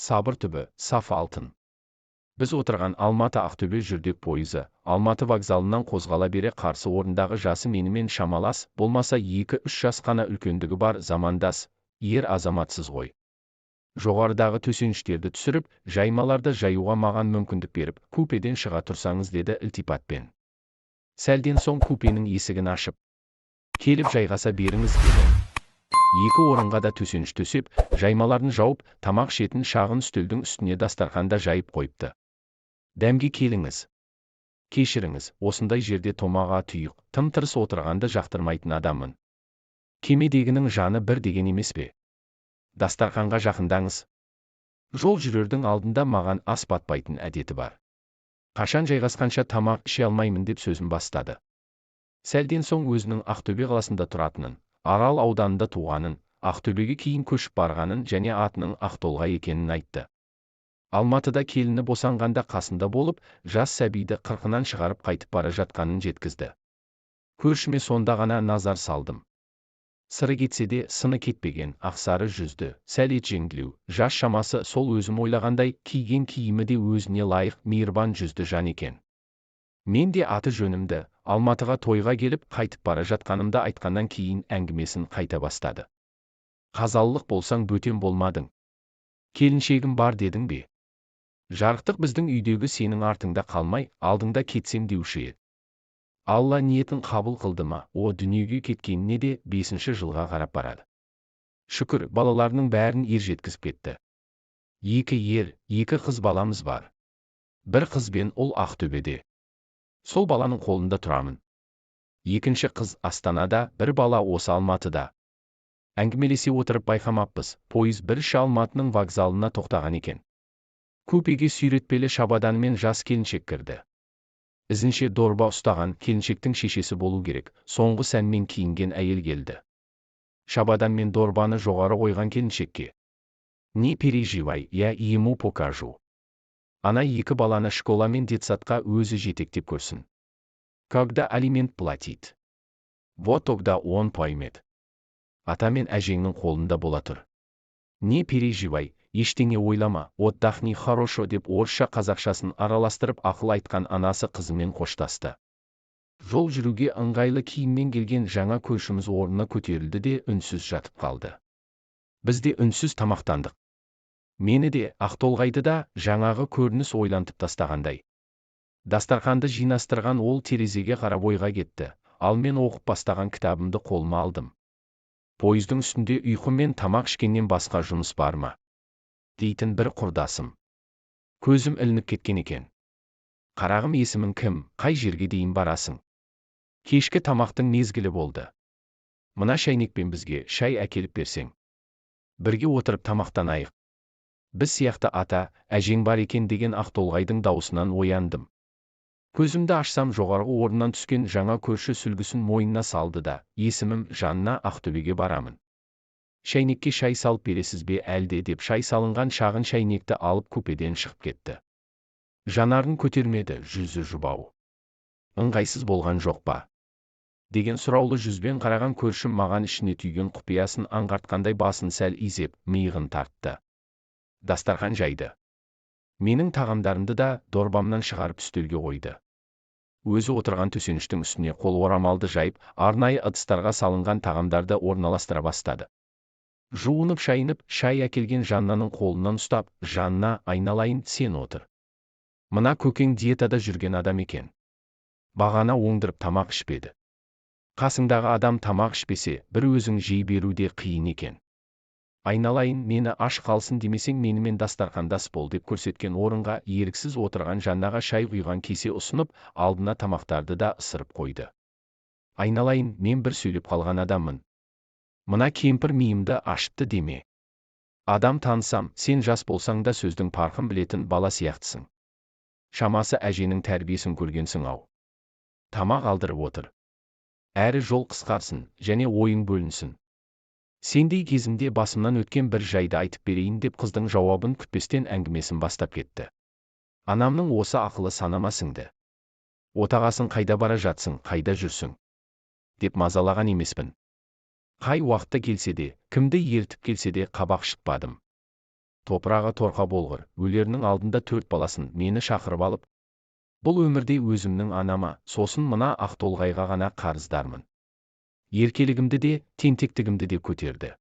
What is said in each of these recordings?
Сабыр түбі, саф алтын. Біз отырған Алматы-Ақтөбе жүрдек пойызы Алматы вокзалынан қозғала бере қарсы орындағы жасы менімен шамалас, болмаса 2-3 жас қана үлкендігі бар замандас, ер азаматсыз ғой. Жоғарыдағы төсеніштерді түсіріп, жаймаларды жаюға маған мүмкіндік беріп, купеден шыға тұрсаңыз, деді ілтипатпен. Сәлден соң купенің есігін ашып, «Келіп жайғаса беріңіз», деді. Екі орынға да төсеніш төсеп, жаймаларын жауып, тамақ ішетін шағын үстелдің үстіне дастархан да жайып қойыпты. «Дәмге келіңіз. Кешіріңіз, осындай жерде томаға тұйық, тым-тырыс отырғанды жақтырмайтын адаммын. Кемедегінің жаны бір деген емес пе? Дастарханға жақындаңыз. Жол жүрердің алдында маған ас батпайтын әдеті бар. Қашан жайғасқанша тамақ іше алмаймын», — деп сөзін бастады. Сәлден соң өзінің Ақтөбе қаласында тұратынын, Арал ауданында туғанын, Ақтөбеге кейін көшіп барғанын және атының Ақтолғай екенін айтты. Алматыда келіні босанғанда қасында болып, жас сәбиді қырқынан шығарып қайтып бара жатқанын жеткізді. Көршіме сонда ғана назар салдым. Сыры кетсе де, сыны кетпеген, ақсары жүзді, сәл етжеңділеу, жас шамасы сол өзім ойлағандай, киген киімі де өзіне лайық мейірбан жүзді жан екен. Мен де аты жөнімді, Алматыға тойға келіп, қайтып бара жатқанымды айтқаннан кейін әңгімесін қайта бастады. «Қазалылық болсаң, бөтен болмадың. Келіншегім бар дедің бе? Жарықтық біздің үйдегі сенің артыңда қалмай, алдыңда кетсем деуші еді. Алла ниетін қабыл қылды ма, о дүниеге кеткеніне де бесінші жылға қарап барады. Шүкір, балаларының бәрін ер жеткізіп кетті. Екі ер, екі қыз баламыз бар. Бір қыз бен ұл Ақтөбеде. Сол баланың қолында тұрамын. Екінші қыз Астанада, бір бала осы Алматыда». Әңгімелесе отырып байқамаппыз, пойыз бірінші Алматының вокзалына тоқтаған екен. Купеге сүйретпелі шабаданымен жас келіншек кірді. Ізінше дорба ұстаған, келіншектің шешесі болу керек, соңғы сәнмен киінген әйел келді. Шабадан мен дорбаны жоғары қойған келіншекке: «Не переживай, я ему покажу. Ана екі баланы школа мен детсадқа өзі жетектеп көрсін. Когда алимент платит. Вот тогда он поймет. Ата мен әжеңнің қолында бола тұр. Не переживай, ештеңе ойлама, отдохни хорошо», — деп орысша қазақшасын араластырып ақыл айтқан анасы қызымен қоштасты. Жол жүруге ыңғайлы киіммен келген жаңа көршіміз орнына көтерілді де, үнсіз жатып қалды. Біз де үнсіз тамақтандық. Мені де, Ақтолғайды да жаңағы көрініс ойлантып тастағандай. Дастарханды жинастырған ол терезеге қарап ойға кетті, ал мен оқып бастаған кітабымды қолыма алдым. «Пойыздың үстінде ұйқы мен тамақ ішкеннен басқа жұмыс бар ма?» — дейтін бір құрдасым. Көзім ілініп кеткен екен. «Қарағым, есімің кім, қай жерге дейін барасың? Кешкі тамақтың мезгілі болды. Мына шәйнекпен бізге шай әкеліп берсең. Бірге отырып тамақтанайық. Біз сияқты ата, әжең бар екен», — деген Ақтолғайдың даусынан ояндым. Көзімді ашсам, жоғарғы орыннан түскен жаңа көрші сүлгісін мойнына салды да, «Есімім Жанна, Ақтөбеге барамын. Шәйнекке шай салып бересіз бе әлде?» — деп шай салынған шағын шәйнекті алып купеден шығып кетті. Жанарын көтермеді, жүзі жұбау. «Ыңғайсыз болған жоқ па?» деген сұраулы жүзбен қараған көршім маған ішіне түйген құпиясын аңғартқандай басын сәл изеп, миығын тартты. Дастархан жайды. Менің тағамдарымды да дорбамнан шығарып үстелге қойды. Өзі отырған төсеніштің үстіне қол орамалды жайып, арнайы ыдыстарға салынған тағамдарды орналастыра бастады. Жуынып шайынып, шай әкелген Жаннаның қолынан ұстап, «Жанна, айналайын, сен отыр. Мына көкең диетада жүрген адам екен. Бағана оңдырып тамақ ішпеді. Қасыңдағы адам тамақ ішпесе, бір өзің жей беру де қиын екен. Айналайын, мені аш қалсын демесең, менімен дастархандас бол», — деп көрсеткен орынға еріксіз отырған Жаннаға шай құйған кесе ұсынып, алдына тамақтарды да ысырып қойды. «Айналайын, мен бір сөйлеп қалған адаммын. Мына кемпір миымды ашытты деме. Адам танысам, сен жас болсаң да сөздің парқын білетін бала сияқтысың. Шамасы, әженің тәрбиесін көргенсің ау. Тамақ алдырып отыр. Әрі жол қысқарсын және ойың бөлінсін. Сендей кезімде басымнан өткен бір жайды айтып берейін», — деп қыздың жауабын күтпестен әңгімесін бастап кетті. «Анамның осы ақылы санама сіңді. Отағасын қайда бара жатсың, қайда жүрсің деп мазалаған емеспін. Қай уақытта келсе де, кімді ертіп келсе де қабақ шытпадым. Топырағы торқа болғыр, өлерінің алдында төрт баласын, мені шақырып алып, бұл өмірде өзімнің анама, сосын мына Ақтолғайға ғана қарыздармын. Еркелігімді де, тентектігімді де көтерді.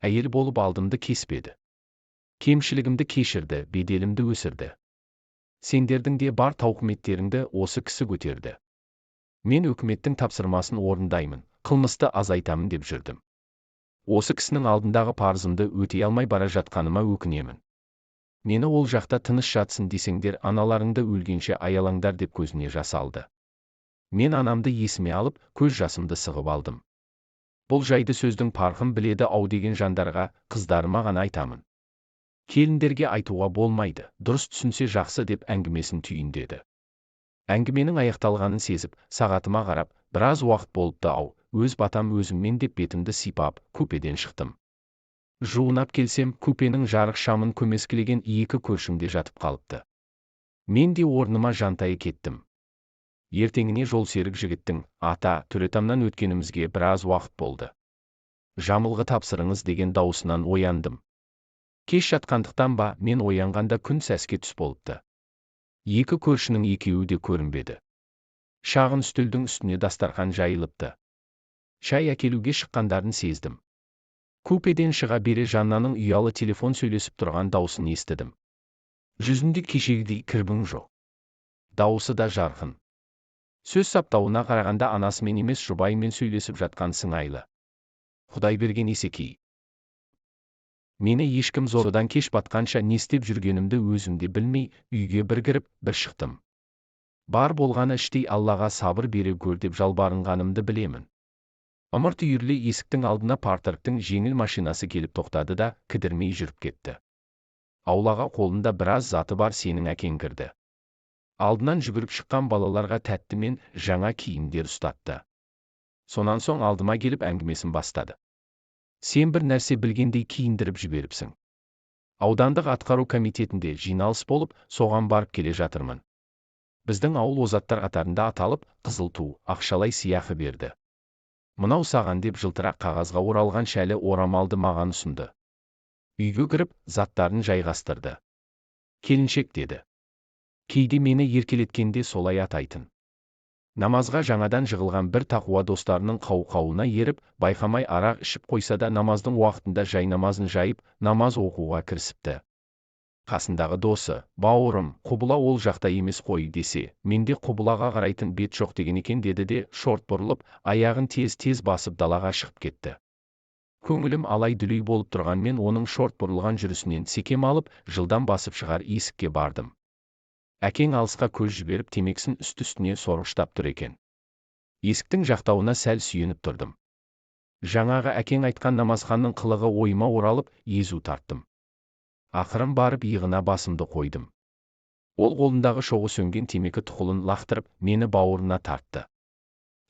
Әйел болып алдымды кеспеді. Кемшілігімді кешірді, беделімді өсірді. Сендердің де бар тауқыметтеріңді осы кісі көтерді. Мен өкіметтің тапсырмасын орындаймын, қылмысты азайтамын деп жүрдім. Осы кісінің алдындағы парызымды өтей алмай бара жатқаныма өкінемін. Мені ол жақта тыныш жатсын десеңдер, аналарыңды өлгенше аялаңдар деп көзіне жас алды. Мен анамды есіме алып, көз жасымды сығып алдым. Бұл жайды сөздің парқын біледі ау деген жандарға, қыздарыма ғана айтамын. Келіндерге айтуға болмайды, дұрыс түсінсе жақсы деп әңгімесін түйіндеді. Әңгіменің аяқталғанын сезіп, сағатыма қарап, біраз уақыт болыпты ау, өз батам өзіммен деп бетімді сипап, купеден шықтым. Жуынап келсем, купенің жарық шамын көмескілеген екі көршім де жатып қалыпты. Мен де орныма жантайы кеттім. Ертеңіне жолсерік жігіттің, ата, Төретамнан өткенімізге біраз уақыт болды. Жамылғы тапсырыңыз деген дауысынан ояндым. Кеш жатқандықтан ба, мен оянғанда күн сәске түс болыпты. Екі көршінің екеуі де көрінбеді. Шағын үстелдің үстіне дастархан жайылыпты. Шай әкелуге шыққандарын сездім. Купеден шыға бере Жаннаның ұялы телефон сөйлесіп тұрған даусын естідім. Жүзінде кешегідей кірбің жоқ. Дауысы да жарқын. Сөз саптауына қарағанда анасымен емес жұбайымен сөйлесіп жатқан сыңайлы. Құдай берген Есекей. Мені ешкім зордан кеш батқанша не істеп жүргенімді өзім де білмей, үйге бір кіріп, бір шықтым. Бар болғаны іштей Аллаға сабыр бере көр деп жалбарынғанымды білемін. Ымырт үйіріле есіктің алдына парторгтың жеңіл машинасы келіп тоқтады да, кідірмей жүріп кетті. Аулаға қолында біраз заты бар сенің әкең кірді. Алдынан жүгіріп шыққан балаларға тәтті мен жаңа киімдер ұстатты. Сонан соң алдыма келіп әңгімесін бастады. Сен бір нәрсе білгендей киіндіріп жіберіпсің. Аудандық атқару комитетінде жиналыс болып, соған барып келе жатырмын. Біздің ауыл озаттар қатарында аталып, қызыл ту, ақшалай сыйақы берді. Мынау саған деп жылтырақ қағазға оралған шәлі орамалды маған ұсынды. Үйге кіріп, заттарын жайғастырды. Келіншек деді. Кейде мені еркелеткенде солай атайтын. Намазға жаңадан жығылған бір тақуа достарының қау-қауына еріп, байқамай арақ ішіп қойса да намаздың уақытында жай намазын жайып, намаз оқуға кірісіпті. Қасындағы досы, бауырым, құбыла ол жақта емес қой десе, менде құбылаға қарайтын бет жоқ деген екен деді де, шорт бұрылып, аяғын тез-тез басып далаға шығып кетті. Көңілім алай-дүлей болып тұрғанмен оның шорт бұрылған жүрісінен секем алып, жылдам басып шығар есікке бардым. Әкең алысқа көз жіберіп темекісін үсті-үстіне сорғыштап тұр екен. Есіктің жақтауына сәл сүйеніп тұрдым. Жаңағы әкең айтқан намазханның қылығы ойыма оралып, езу тарттым. Ақырын барып иығына басымды қойдым. Ол қолындағы шоғы сөнген темекі тұқылын лақтырып, мені бауырына тартты.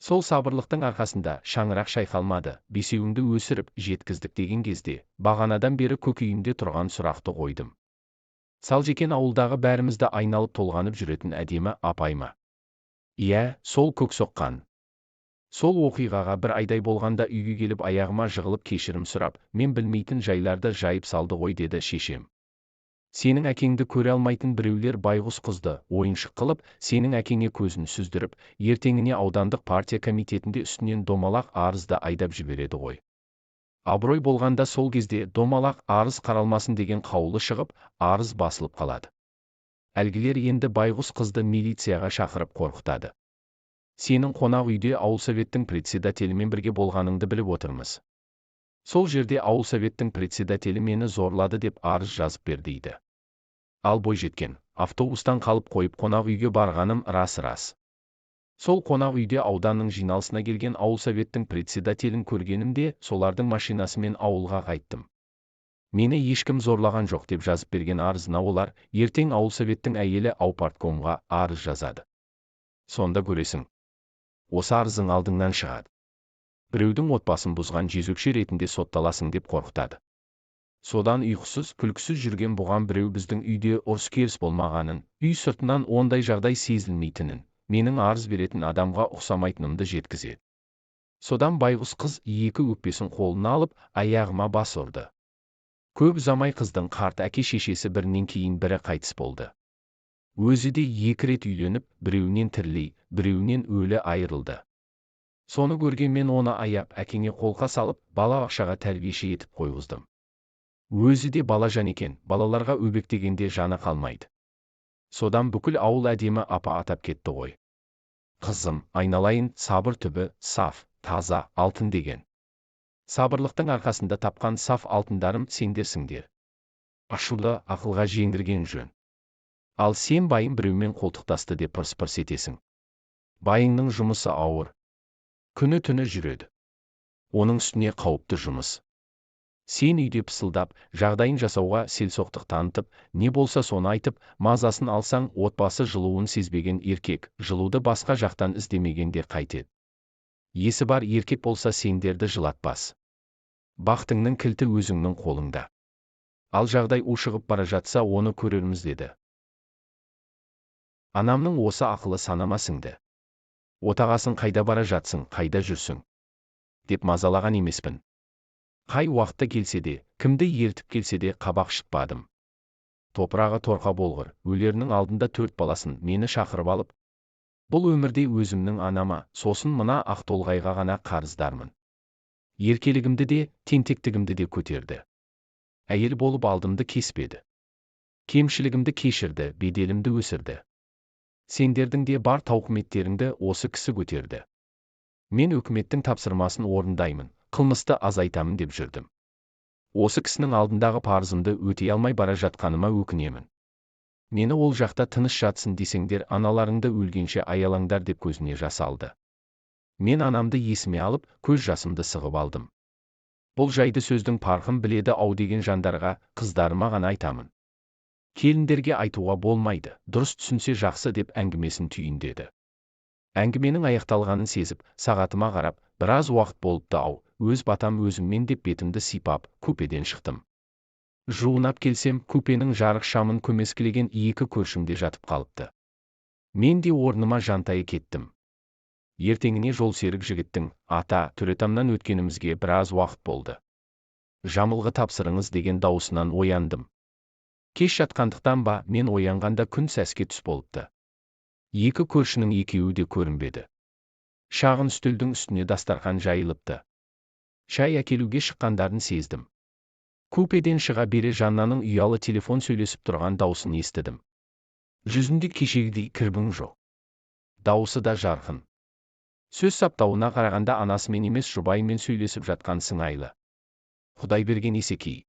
Сол сабырлықтың арқасында шаңырақ шайқалмады, бесеуіңді өсіріп, жеткіздік деген кезде, бағанадан бері көкейімде тұрған сұрақты қойдым. Салжекен ауылдағы бәрімізді айналып толғанып жүретін әдемі апай ма? Иә, сол көксоққан. Сол оқиғаға бір айдай болғанда үйге келіп аяғыма жығылып кешірім сұрап, мен білмейтін жайларды жайып салды ғой деді шешем. Сенің әкеңді көре алмайтын біреулер байғұс қызды ойыншық қылып, сенің әкеңе көзін сүздіріп, ертеңіне аудандық партия комитетінде үстінен домалақ арызды айдап жібереді ғой. Абырой болғанда сол кезде домалақ арыз қаралмасын деген қаулы шығып, арыз басылып қалады. Әлгілер енді байғұс қызды милицияға шақырып қорқытады. Сенің қонақ үйде ауылсоветтің председателімен бірге болғаныңды біліп отырмыз. Сол жерде ауылсоветтің председателі мені зорлады деп арыз жазып бер дейді. Ал бойжеткен, автобустан қалып қойып қонақ үйге барғаным рас-рас. Сол қонақ үйде ауданның жиналысына келген ауылсоветтің председателін көргенімде, солардың машинасымен ауылға қайттым. Мені ешкім зорлаған жоқ деп жазып берген арызына олар, ертең ауылсоветтің әйелі аупарткомға арыз жазады. Сонда көресің. Осы арызың алдыңнан шығады. Біреудің отбасын бұзған жезөкше ретінде сотталасың деп қорқытады. Содан ұйқысыз, күлкісіз жүрген бұған біреу біздің үйде ұрыс-керіс болмағанын, үй сыртынан ондай жағдай сезілмейтінін, менің арыз беретін адамға ұқсамайтынымды жеткізеді. Содан байғұс қыз екі өкпесін қолына алып, аяғыма бас ұрды. Көп ұзамай қыздың қарт әке-шешесі бірінен кейін бірі қайтыс болды. Өзі де 2 рет үйленіп, біреуінен тірілей, біреуінен өлі айырылды. Соны көрген мен оны аяп, әкеңе қолқа салып, балабақшаға тәрбиеші етіп қойғыздым. Өзі де балажан екен, балаларға өбектегенде жаны қалмайды. Содан бүкіл ауыл әдемі апа атап кетті ғой. Қызым, айналайын, сабыр түбі, саф, таза, алтын деген. Сабырлықтың арқасында тапқан саф алтындарым сендерсіңдер. Ашулы ақылға жеңдірген жөн. Ал сен байың біреумен қолтықтасты деп пырс-пырс етесің. Байыңның жұмысы ауыр. Күні-түні жүреді. Оның үстіне қауіпті жұмыс. Сен үйде пысылдап, жағдайын жасауға селсоқтық танытып, не болса соны айтып, мазасын алсаң, отбасы жылуын сезбеген еркек, жылуды басқа жақтан іздемегенде қайтеді. Есі бар еркек болса сендерді жылатпас. Бақытыңның кілті өзіңнің қолыңда. Ал жағдай ушығып бара жатса, оны көрерміз деді. Анамның осы ақылы санама сіңді. Отағасын қайда бара жатсың, қайда жүрсің? Деп мазалаған емеспін. Қай уақытта келсе де, кімді ертіп келсе де қабақ шытпадым. Топырағы торқа болғыр, өлерінің алдында 4 баласын мені шақырып алып, бұл өмірде өзімнің анама, сосын мына Ақтолғайға ғана қарыздармын. Еркелігімді де, тентектігімді де көтерді. Әйел болып алдымды кеспеді. Кемшілігімді кешірді, беделімді өсірді. Сендердің де бар тауқыметтеріңді осы кісі көтерді. Мен өкіметтің тапсырмасын орындаймын, қылмысты азайтамын деп жүрдім. Осы кісінің алдындағы парызымды өтей алмай бара жатқаныма өкінемін. Мені ол жақта тыныш жатсын десеңдер, аналарыңды өлгенше аялаңдар деп көзіне жас алды. Мен анамды есіме алып, көз жасымды сығып алдым. Бұл жайды сөздің парқын біледі ау деген жандарға, қыздарыма ғана айтамын. Келіндерге айтуға болмайды, дұрыс түсінсе жақсы деп әңгімесін түйіндеді. Әңгіменің аяқталғанын сезіп, сағатыма қарап, біраз уақыт болыпты ау, өз батам өзіммен деп бетімді сипап, купеден шықтым. Жуынап келсем, купенің жарық шамын көмескілеген 2 көршім де жатып қалыпты. Мен де орныма жантайы кеттім. Ертеңіне жолсерік жігіттің, ата, Төретамнан өткенімізге біраз уақыт болды. Жамылғы тапсырыңыз деген дауысынан ояндым. Кеш жатқандықтан ба, мен оянғанда күн сәске түс болыпты. 2 көршінің екеуі де көрінбеді. Шағын үстелдің үстіне дастархан жайылыпты. Шай әкелуге шыққандарын сездім. Купеден шыға бере Жаннаның ұялы телефон сөйлесіп тұрған даусын естідім. Жүзінде кешегідей кірбің жоқ. Даусы да жарқын. Сөз саптауына қарағанда анасымен емес жұбайымен сөйлесіп жатқан сыңайлы. Құдай берген Есекей.